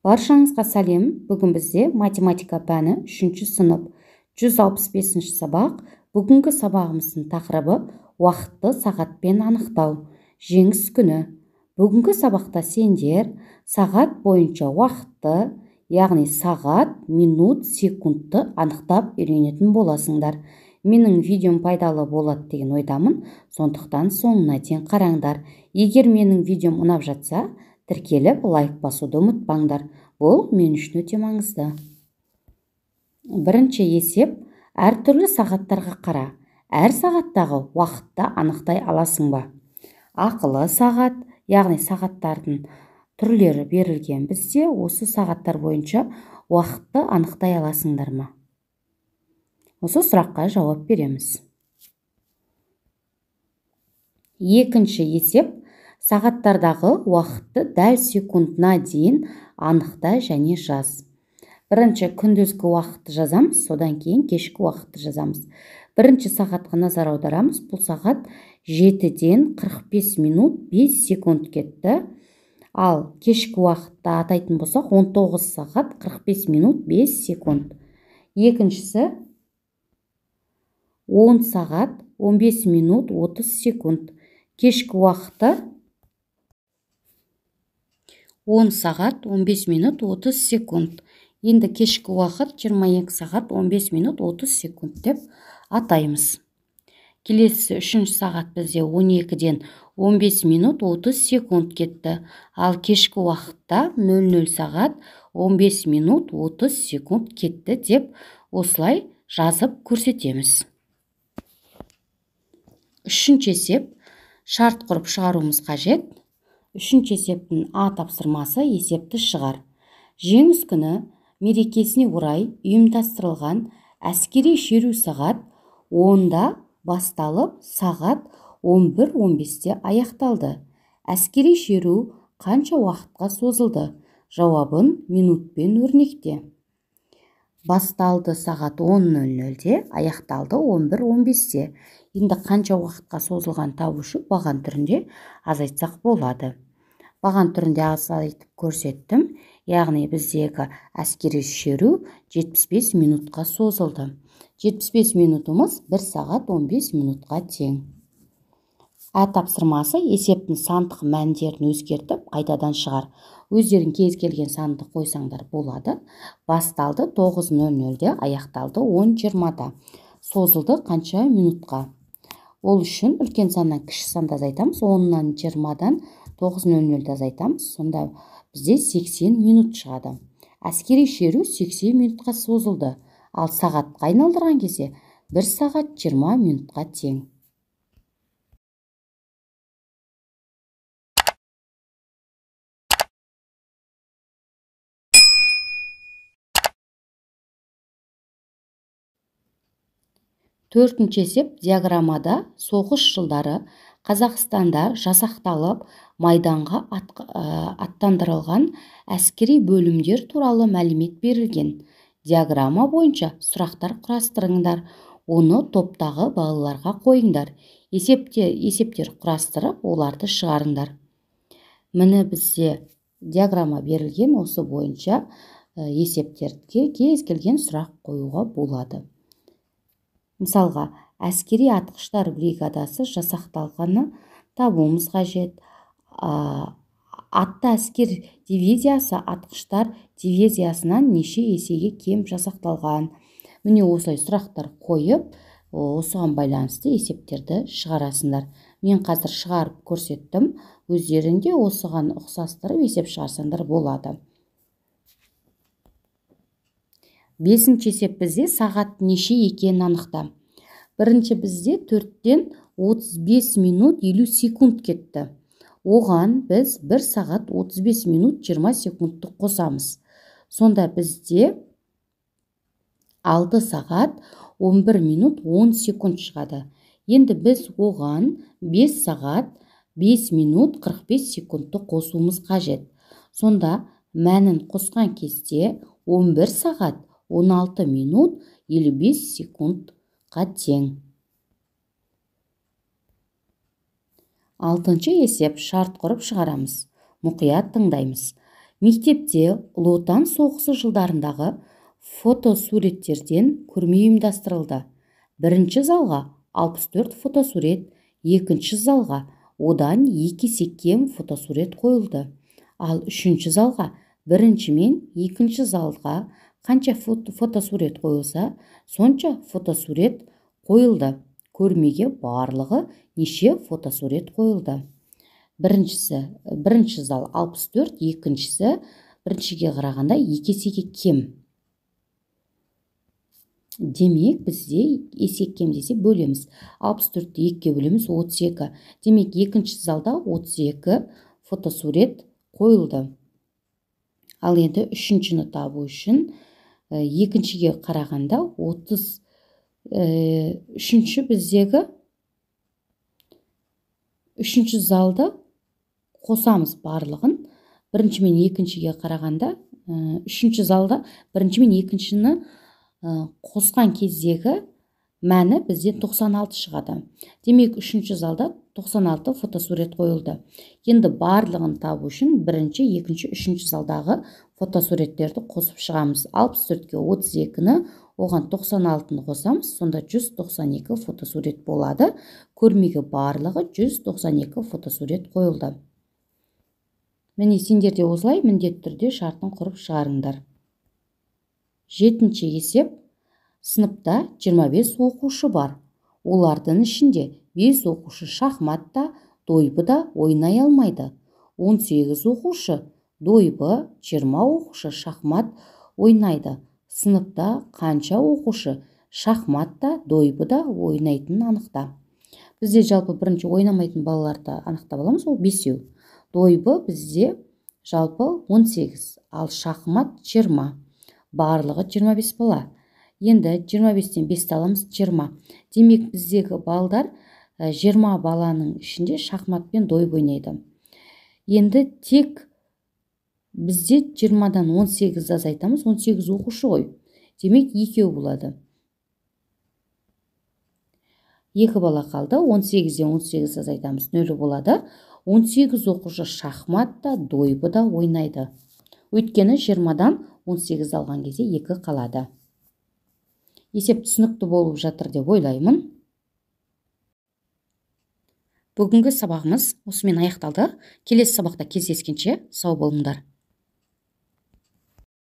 Баршаңызға сәлем. Бүгін бізде математика пәні 3-ші сынып 165-ші сабақ. Бүгінгі сабағымыздың тақырыбы уақытты сағатпен анықтау. Жеңіс күні. Бүгінгі сабақта сендер сағат бойынша уақытты, яғни сағат, минут, секундты анықтап үйренетін боласыңдар. Менің видеом пайдалы болады деген ойдамын, сондықтан соңына дейін қараңдар. Егер менің видеом ұнап жатса, тіркеліп лайк басуды ұмытпаңдар. Бұл мен үшін өте маңызды. Бірінші есеп, әртүрлі сағаттарға қара. Әр сағаттағы уақытты анықтай аласың ба? Ақылы сағат, яғни сағаттардың түрлері берілген бізде, осы сағаттар бойынша уақытты анықтай аласыңдар ма? Осы сұраққа жауап береміз. Екінші есеп, сағаттардағы уақытты дәл секундына дейін анықта және жаз. Бірінші күндізгі уақытты жазамыз, содан кейін кешкі уақытты жазамыз. Бірінші сағатқа назар аударамыз. Бұл сағат 7-ден 45 минут 5 секунд кетті. Ал кешкі уақытты атайтын болсақ, 19 сағат 45 минут 5 секунд. Екіншісі 10 сағат 15 минут 30 секунд. Кешкі уақыты 10 сағат 15 минут 30 секунд. Енді кешкі уақыт 22 сағат 15 минут 30 секунд деп атаймыз. Келесі үшінші сағат бізде 12-ден 15 минут 30 секунд кетті. Ал кешкі уақытта 00 сағат 15 минут 30 секунд кетті деп осылай жазып көрсетеміз. Үшінші есеп, шарт құрып шығаруымыз қажет. Үшінші есептің А тапсырмасы есепті шығар. Жеңіс күні мерекесіне орай ұйымдастырылған әскери шеру сағат 10-да басталып, сағат 11:15-те аяқталды. Әскери шеру қанша уақытқа созылды? Жауабын минутпен өрнекте. Басталды сағат 10:00-де, аяқталды 11:15-те. Енді қанша уақытқа созылған табу үшін баған түрінде азайтсақ болады. Баған түрінде азайтып көрсеттім. Яғни біздегі әскери шеру 75 минутқа созылды. 75 минутымыз 1 сағат 15 минутқа тең. Ә тапсырмасы есептің сандық мәндерін өзгертіп қайтадан шығар. Өздерің кез келген санды қойсаңдар болады. Басталды 9:00-де, аяқталды 10:20-да. Созылды қанша минутқа? Ол үшін үлкен саннан кіші санды азайтамыз. 10-нан 20-дан 9:00-ді азайтамыз. Сонда бізде 80 минут шығады. Әскери шеру 80 минутқа созылды. Ал сағатқа айналдырған кезде 1 сағат 20 минутқа тең. Төртінші есеп, диаграммада соғыс жылдары Қазақстанда жасақталып, майданға аттандырылған әскери бөлімдер туралы мәлімет берілген. Диаграмма бойынша сұрақтар құрастырыңдар, оны топтағы балаларға қойыңдар. Есептер құрастырып, оларды шығарыңдар. Міне бізде диаграмма берілген, осы бойынша есептерге кез келген сұрақ қоюға болады. Мысалға, әскери атқыштар бригадасы жасақталғаны табуымыз қажет. Атты әскер дивизиясы атқыштар дивизиясынан неше есеге кем жасақталған. Міне осылай сұрақтар қойып, осыған байланысты есептерді шығарасыңдар. Мен қазір шығарып көрсеттім. Өздерің де осыған ұқсастырып есеп шығарсаңдар болады. Бесінші есеп бізде сағат неше екенін анықта. Бірінші бізде 4-тен 35 минут 50 секунд кетті. Оған біз 1 сағат 35 минут 20 секундты қосамыз. Сонда бізде 6 сағат 11 минут 10 секунд шығады. Енді біз оған 5 сағат 5 минут 45 секундты қосуымыз қажет. Сонда мәнін қосқан кезде 11 сағат 16 минут 55 секундқа тең. Алтыншы есеп, шарт құрып шығарамыз. Мұқият тыңдаймыз. Мектепте Ұлы Отан соғысы жылдарындағы фотосуреттерден көрме ұйымдастырылды. Бірінші залға 64 фотосурет, екінші залға одан 2 есе кем фотосурет қойылды. Ал үшінші залға бірінші мен екінші залға қанша фотосурет қойылса, сонша фотосурет қойылды. Көрмеге барлығы неше фотосурет қойылды? Бірінші зал 64, екіншісі біріншіге қарағанда 2 есеге кем. Демек, бізде есе кем десе бөлеміз. 64-ті 2-ге бөлеміз, 32. Демек, екінші залда 32 фотосурет қойылды. Ал енді үшіншіні табу үшін екіншіге қарағанда 30, үшінші біздегі үшінші залды қосамыз барлығын. Бірінші мен екіншіге қарағанда үшінші залда бірінші мен екіншіні қосқан кездегі мәні бізде 96 шығады. Демек, үшінші залда 96 фотосурет қойылды. Енді барлығын табу үшін бірінші, екінші, үшінші залдағы фотосуреттерді қосып шығамыз. 64-ке 32-ні, оған 96-ны қосамыз, сонда 192 фотосурет болады. Көрмеге барлығы 192 фотосурет қойылды. Міне, сендер де осылай міндетті түрде шартын құрып шығарыңдар. Жетінші есеп. Сыныпта 25 оқушы бар. Олардың ішінде 5 оқушы шахмат та, дойбы да ойнай алмайды. 18 оқушы дойбы, 20 оқушы шахмат ойнайды. Сыныпта қанша оқушы шахмат та, дойбы да ойнайтынын анықта. Бізде жалпы бірінші ойнамайтын балаларды анықтап аламыз, ол 5. Дойбы бізде жалпы 18, ал шахмат 20. Барлығы 25 бала. Енді 25-тен 5-ті аламыз, 20. Демек, біздегі балдар 20 баланың ішінде шахмат пен дойбы ойнайды. Енді тек бізде 20-дан 18 азайтамыз, 18 оқушы ғой. Демек, 2 болады. 2 бала қалды, 18-ден 18 азайтамыз, 0 болады. 18 оқушы шахмат та, дойбы да ойнайды. Өйткені 20-дан 18 алған кезде 2 қалады. Есеп түсінікті болып жатыр деп ойлаймын. Бүгінгі сабағымыз осымен аяқталды. Келесі сабақта кездескенше сау болыңдар.